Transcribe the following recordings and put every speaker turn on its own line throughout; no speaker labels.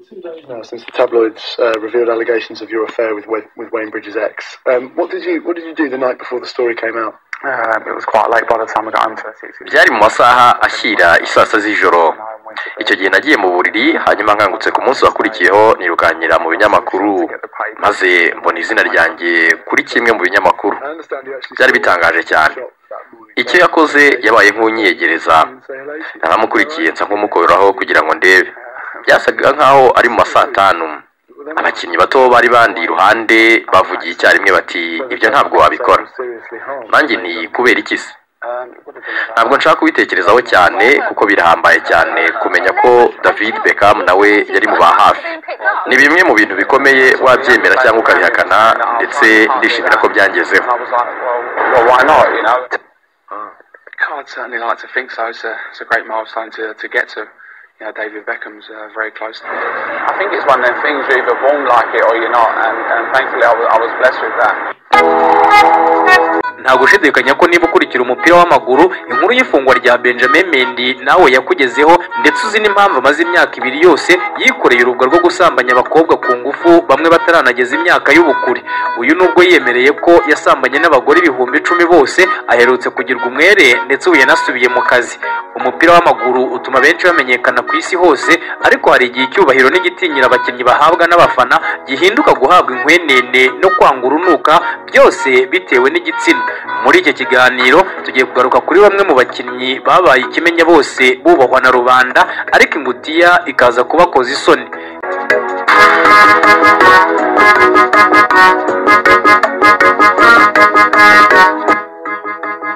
Now, since the tabloids revealed allegations of your affair with Wayne Bridge's ex, what did you do the night before the story came out?
It was quite late by the time I got home to 6.
Byari mu masaha ashyira isaa sita z'ijoro. Icyo gihe nagiye mu buriri, hanyuma nkangutse ku munsi wakurikiyeho nirukanyira mu binyamakuru, maze mbona izina ryanjye kuri kimwe mu binyamakuru. Byari bitangaje cyane. Icyo yakoze yabaye nk'unyiyegereza, naramukurikiye nsa nk'umukoraho kugira ngo ndebe. Byasaga nkaho ari mu masaa tanu. Abakinnyi bato bari bandi iruhande bavugiye icyarimwe bati ibyo ntabwo wabikora. Nanjye nti kubera iki se? Ntabwo nshaka kubitekerezaho cyane kuko birahambaye cyane kumenya ko David Beckham nawe yari mu ba hafi. Ni bimwe mu bintu bikomeye wabyemera cyangwa ukabihakana, ndetse ndishimira ko byangezeho.
I'd certainly like to think so. It's a great milestone to get to. You know, David Beckham's very close to me. I think it's one of them things, you're either born like it or you're not, and thankfully I was blessed with that.
Nta gushidikanya ko niba ukurikira umupira w'amaguru, inkuru y'ifungwa rya Benjamin Mendy nawe yakugezeho, ndetse uzi n'impamvu amaze imyaka ibiri yose yikoreye urubwa rwo gusambanya abakobwa ku ngufu, bamwe bataranageza imyaka y'ubukure. Uyu nubwo yiyemereye ko yasambanye n'abagore 10,000 bose, aherutse kugirwa umwere ndetse ubu yanasubiye mu kazi. Umupira w'amaguru utuma benshi bamenyekana ku isi hose, ariko hari igihe icyubahiro n'igitinyiro abakinnyi bahabwa n'abafana gihinduka guhabwa inkwenene no kwanga urunuka, byose bitewe n'igitsina. Muri iki kiganiro tugiye kugaruka kuri bamwe mu bakinnyi babaye ikimenya bose bubahwa na rubanda, ariko ingutiya ikaza kubakoza isoni.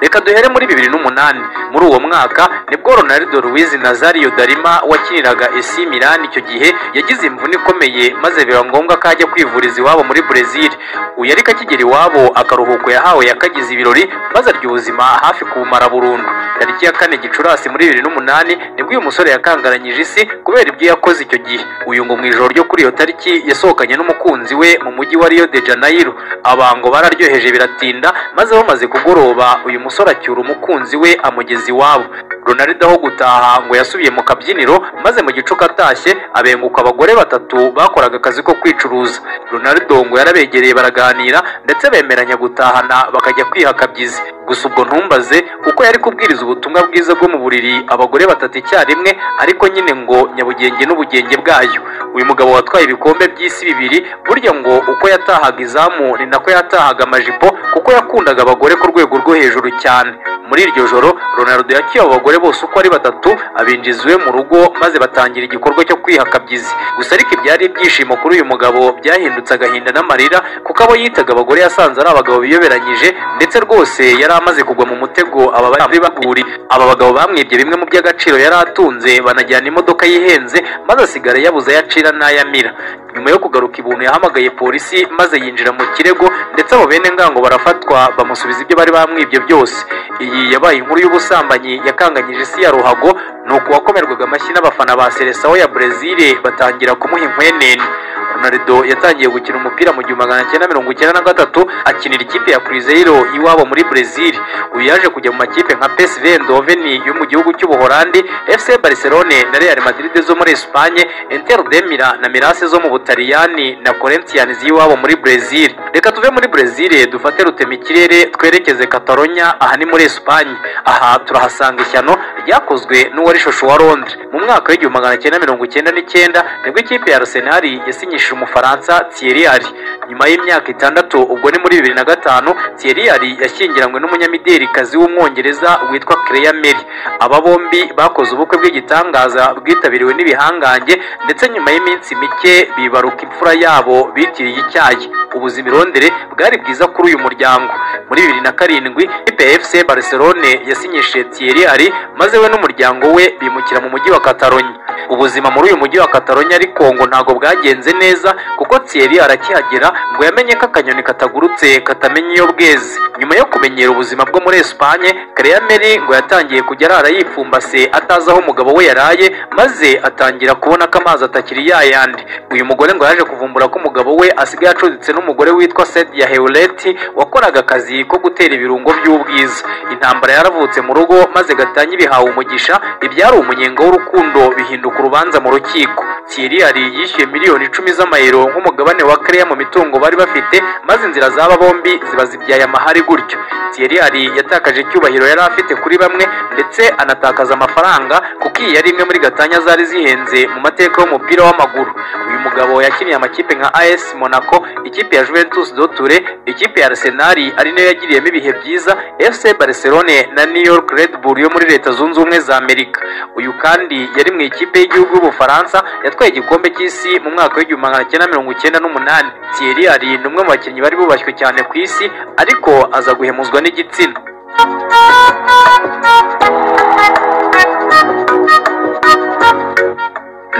Reka duhere muri 2008. Muri uwo mwaka nibwo Ronaldo Luiz Nazario Darima wakiniraga AC Milan icyo gihe yagize imvune ikomeye, maze biba ngombwa ko ajya kwivuriza iwabo muri Brazil. Uyu ariko akigera iwabo akaruhuko yahawe yakagize ibirori, maze arya ubuzima hafi kumara burundu. Tariki ya 4 Gicurasi muri 2008 nibwo uyu musore yakangaranyije isi kubera ibyo yakoze icyo gihe. Uyu ngo mu ijoro ryo kuri iyo tariki yasohokanye n'umukunzi we mu mujyi wa Rio de Janeiro. Abango bararyoheje biratinda, maze bamaze kugoroba uyu musore acyura umukunzi we amugeza iwabo. Ronaldo aho gutaha ngo yasubiye mu kabyiniro, maze mu gicuku atashye abenguka abagore batatu bakoraga akazi ko kwicuruza. Ronaldo ngo yarabegereye baraganira, ndetse bemeranya gutahana bakajya kwiha akabyizi. Gusa ubwo ntumbaze uko yari kubwiriza ubutumwa bwiza bwo mu buriri abagore batatu icyarimwe, ariko nyine ngo nyabugenge n'ubugenge bwayo. Uyu mugabo watwaye ibikombe by'isi bibiri, burya ngo uko yatahaga izamu ni nako yatahaga amajipo, kuko yakundaga abagore ku rwego rwo hejuru cyane. Muri iryo joro Ronaldo yakiye abo bagore bose uko ari batatu, abinjiza iwe mu rugo, maze batangira igikorwa cyo kwiha akabyizi. Gusa ariko ibyari ibyishimo kuri uyu mugabo byahindutse agahinda n'amarira, kuko abo yitaga abagore yasanze ari abagabo biyoberanyije, ndetse rwose yari amaze kugwa mu mutego aba bari baguri. Aba bagabo bamwibye bimwe mu by'agaciro yari atunze, banajyana imodoka yihenze, maze asigara yabuze ayacira n'ayamira. Nyuma yo kugaruka ibuntu yahamagaye polisi, maze yinjira mu kirego, ndetse abo bene ngango barafatwa bamusubiza ibyo bari bamwibye byose. Iyi yabaye inkuru y'ubusambanyi yakanganyije isi ya ruhago, nuko wakomerwaga amashyi n'abafana ba Seleção ya Brazil batangira kumuha inkwenene. Ronaldo yatangiye gukina umupira mu 1993 akinira ikipe ya Cruzeiro iwabo muri Brazil. Uyu yaje kujya mu makipe nka PSV Eindhoven yo mu gihugu cy'Ubuholandi, FC Barcelone na Real Madrid zo muri Espagne, Inter de Milan na Milan zo mu Butaliyani na Corinthians y'iwabo muri Brazil. Reka tuve muri Brazil dufate rutemikirere twerekeze Catalonia, aha ni muri Espagne. Aha turahasanga ishyano ryakozwe n'uwari shosho wa Londres. Mu mwaka w'1999 nibwo ikipe ya Arsenal yasinyishije umufaransa Thierry Henry. Nyuma y'imyaka 6, ubwo ni muri 2005, Thierry Henry yashyingiranywe n'umunyamidelikazi w'umwongereza witwa Claire Mary. Aba bombi bakoze ubukwe bw'igitangaza bwitabiriwe n'ibihangange, ndetse nyuma y'iminsi mike bibaruka imfura yabo bitiriye icyayi. Ubuzima i Londres bwari bwiza kuri uyu muryango. Muri 2007 ikipe ya FC Barcelone yasinyishije Thierry Henry, maze we n'umuryango we bimukira mu mujyi wa Catalonia. Ubuzima muri uyu mujyi wa Catalonia ariko ngo ntago bwagenze neza, kuko Thierry arakihagera ngo yamenye ko akanyoni katagurutse katamenya iyo bweze. Nyuma yo kumenyera ubuzima bwo muri Espagne, Claire Mary ngo yatangiye kujya arara yipfumbase atazi aho umugabo we yaraye, maze atangira kubona ko amazi atakiri yayandi. Uyu mugore ngo yaje kuvumbura ko umugabo we asigaye acuditse n'umugore witwa Sedia Hewlett wakoraga akazi ko gutera ibirungo by'ubwiza. Intambara yaravutse mu rugo, maze gatanya ibihawe umugisha, ibyari umunyenga w'urukundo bihinduka urubanza mu rukiko. Thierry Henry yishyuye miliyoni 10 z'amayero nk'umugabane wa Claire mu mitungo bari bafite, maze inzira z'aba bombi ziba zibyaye amahari gutyo. Thierry Henry yatakaje icyubahiro yari afite kuri bamwe, ndetse anatakaza amafaranga, kuko iyi yari imwe muri gatanya zari zihenze mu mateka y'umupira w'amaguru. Uyu mugabo yakiniye amakipe nka AS Monaco, ikipe ya Juventus de Turin, ikipe ya Arsenal ari nayo yagiriyemo ibihe byiza, FC Barcelone na New York Red Bull yo muri Leta Zunze Ubumwe za Amerika. Uyu kandi yari mu ikipe y'igihugu y'Ubufaransa yatwaye igikombe cy'isi mu mwaka wa 1998. Thierry Henry ni umwe mu bakinnyi bari bubashywe cyane ku isi, ariko aza guhemuzwa n'igitsina.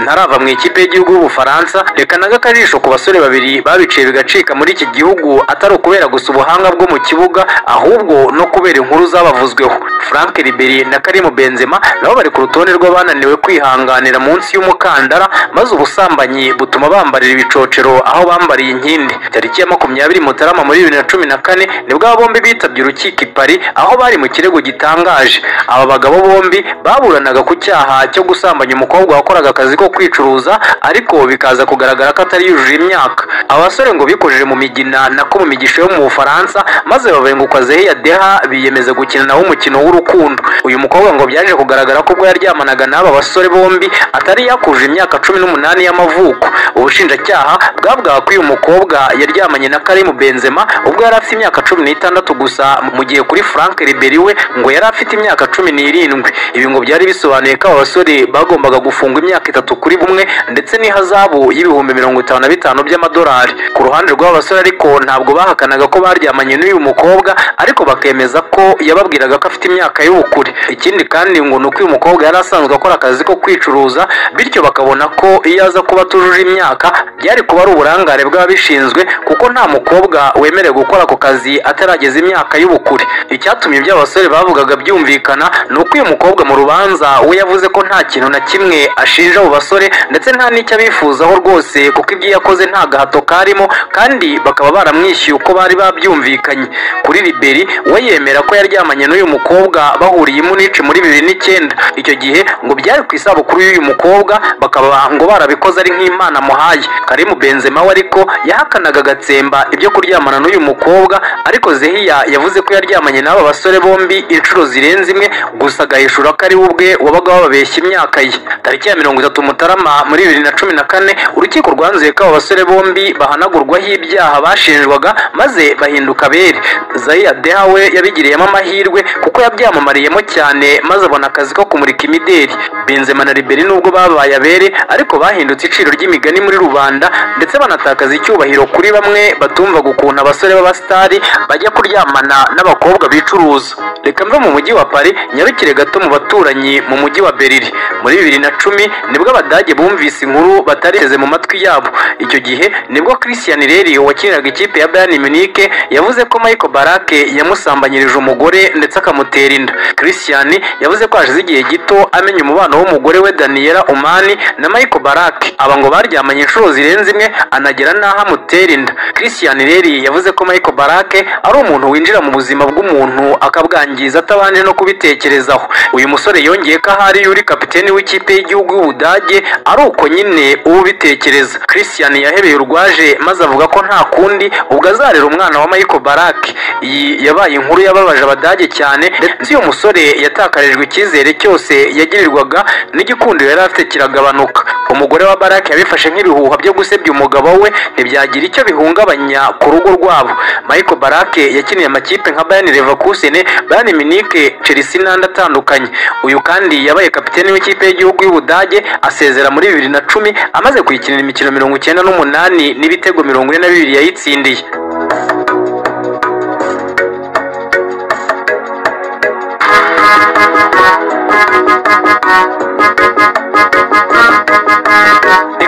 Ntarava mu ikipe y'igihugu y'Ubufaransa, reka naga akajisho ku basore babiri babiciye bigacika muri iki gihugu, atari ukubera gusa ubuhanga bwo mu kibuga, ahubwo no kubera inkuru zabavuzweho. Frank Ribery na Karim Benzema nabo bari ku rutonde rw'abananiwe kwihanganira munsi y'umukandara, maze ubusambanyi butuma bambarira ibicocero aho bambariye inkindi. Tariki ya 20 Mutarama muri 2014 nibwo aba bombi bitabye urukiko i Paris, aho bari mu kirego gitangaje. Aba bagabo bombi baburanaga ku cyaha cyo gusambanya umukobwa wakoraga akazi ko kwicuruza, ariko bikaza kugaragara ko atari yujuje imyaka. Abasore ngo bikojeje mu migina, nako mu migisho yo mu Bufaransa, maze babengukwa Zehiya Deha, biyemeza gukina nawe umukino w'urukundo. Uyu mukobwa ngo byaje kugaragara ko ubwo yaryamanaga n'aba basore bombi atari yakuje imyaka 18 y'amavuko. Ubushinjacyaha bwavugaga ko uyu mukobwa yaryamanye na Karim Benzema ubwo yari afite imyaka 16 gusa, mu gihe kuri Frank Ribery we ngo yari afite imyaka 17. Ibi ngo byari bisobanuye ko aba basore bagombaga gufungwa imyaka 3 kuri bumwe, ndetse n'ihazabu y'ibihumbi 55 by'amadolari. Ku ruhande rw'aba basore ariko, ntabwo bahakanaga ko baryamanye n'uyu mukobwa, ariko bakemeza ko yababwiraga ko afite imyaka y'ubukure. Ikindi kandi ngo ni uko uyu mukobwa yari asanzwe akora akazi ko kwicuruza, bityo bakabona ko iyo aza kuba atujuje imyaka byari kuba ari uburangare bw'ababishinzwe, kuko nta mukobwa wemerewe gukora ako kazi atarageza imyaka y'ubukure. Icyatumye ibyo abasore bavugaga byumvikana ni uko uyu mukobwa mu rubanza we yavuze ko nta kintu na kimwe ashinja abo basore, ndetse nta n'icyo abifuzaho rwose, kuko ibyo yakoze nta gahato karimo, kandi bakaba baramwishyuye uko bari babyumvikanye. Kuri Ribery, we yemera ko yaryamanye n'uyu mukobwa bahuriye i Munich muri 2009. Icyo gihe ngo byari ku isabukuru y'uyu mukobwa, bakaba ngo barabikoze ari nk'Imana amuhaye. Karim Benzema we ariko yahakanaga agatsemba ibyo kuryamana n'uyu mukobwa, ariko Zehiya yavuze ko yaryamanye n'aba basore bombi inshuro zirenze imwe, gusa agahishura ko ari we ubwe wabaga wababeshya imyaka ye. Tariki ya 30 Mutarama muri 2014 urukiko rwanzuye ko aba basore bombi bahanagurwaho ibyaha bashinjwaga, maze bahinduka abere. Zahiya Deha we yabigiriyemo amahirwe, kuko yabyamamariyemo cyane, maze abona akazi ko kumurika imideri. Benzema na Ribery nubwo babaye abere, ariko bahindutse iciro ry'imigani muri rubanda, ndetse banatakaza icyubahiro kuri bamwe batumvaga ukuntu abasore b'abasitari bajya kuryamana n'abakobwa bicuruza. Reka mve mu mujyi wa Paris nyarukire gato mu baturanyi, mu mujyi wa Berlin. Muri 2010 nibwo Abadage bumvise inkuru batariteze mu matwi yabo. Icyo gihe nibwo Christian Reri wakiniraga ikipe ya Bayern Munich yavuze ko Michael Ballack yamusambanyirije umugore ndetse akamutera inda. Christian yavuze ko hashize igihe gito amenya umubano w'umugore we Daniela Omani na Michael Ballack. Aba ngo baryamanye inshuro zirenze imwe, anagera n'aho amutera inda. Christian Reri yavuze ko Michael Ballack ari umuntu winjira mu buzima bw'umuntu akabwangiza atabanje no kubitekerezaho. Uyu musore yongeye ko ahari yuri kapiteni w'ikipe y'igihugu y'Ubudage ari uko nyine uba ubitekereza. Christian yahebeye urwaje, maze avuga ko nta kundi ubwo azarera umwana wa Michael Ballack. Iyi yabaye inkuru yababaje Abadage cyane, ndetse uyu musore yatakarijwe icyizere cyose yagirirwaga, n'igikundiro yari afite kiragabanuka. Umugore wa Ballack yabifashe nk'ibihuha byo gusebya umugabo we, ntibyagira icyo bihungabanya ku rugo rwabo. Michael Ballack yakiniye amakipe nka Bayern Leverkusen, Bayern Munich, Chelsea n'andi atandukanye. Uyu kandi yabaye kapiteni w'ikipe y'igihugu y'Ubudage, asezera muri 2010 amaze kuyikinira imikino 98 n'ibitego 42 yayitsindiye.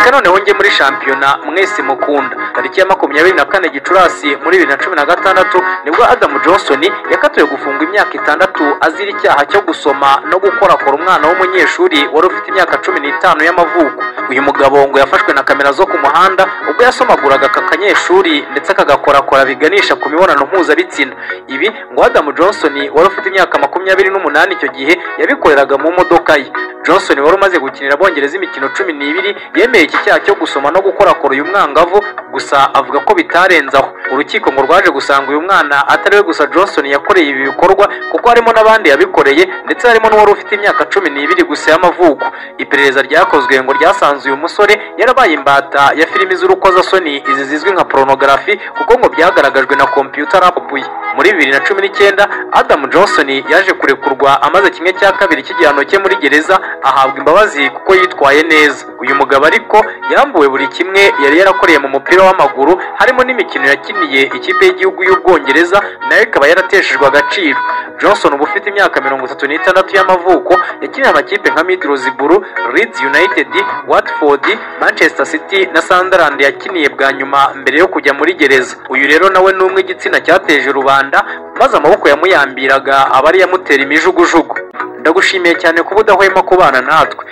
Reka noneho njye muri shampiyona mwese mukunda. Tariki ya 24 Gicurasi muri 2016 nibwo Adam Johnson yakatiwe gufungwa imyaka 6 azira icyaha cyo gusoma no gukorakora umwana w'umunyeshuri wari ufite imyaka 15 y'amavuko. Uyu mugabo ngo yafashwe na kamera zo ku muhanda ubwo yasomaguraga aka kanyeshuri ndetse akagakorakora biganisha ku mibonano mpuzabitsina. Ibi ngo Adam Johnson wari ufite imyaka 28 icyo gihe yabikoreraga mu modoka ye. Johnson wari umaze gukinira Abongereza imikino 12 yemeye iki cyaha cyo gusoma no gukorakora uyu mwangavu, gusa avuga ko bitarenze aho. Urukiko ngo rwaje gusanga uyu mwana atari we gusa Johnson yakoreye ibi bikorwa, kuko harimo n'abandi yabikoreye, ndetse harimo n'uwari ufite imyaka 12 gusa y'amavuko. Iperereza ryakozwe ngo ryasanze uyu musore yarabaye imbata ya filimi z'urukozasoni izi zizwi nka porunogarafi, kuko ngo byagaragajwe na computer laptop ye. Muri 2019 Adam Johnson yaje kurekurwa amaze 1/2 cy'igihano cye muri gereza, ahabwa imbabazi kuko yitwaye neza. Uyu mugabo ariko yambuwe buri kimwe yari yarakoreye mu mupira w'amaguru, harimo n'imikino yakiniye ikipe y'igihugu y'Ubwongereza, nayo ikaba yarateshejwe agaciro. Johnson ubu ufite imyaka 36 y'amavuko yakiniye amakipe nka Middlesbrough, Leeds United, Watford, Manchester City na Sunderland yakiniye bwa nyuma mbere yo kujya muri gereza. Uyu rero nawe ni umwe igitsina cyateje rubanda, maze amaboko yamuyambiraga aba ari yamutera imijugujugu. Ndagushimiye cyane kuba udahwema kubana natwe.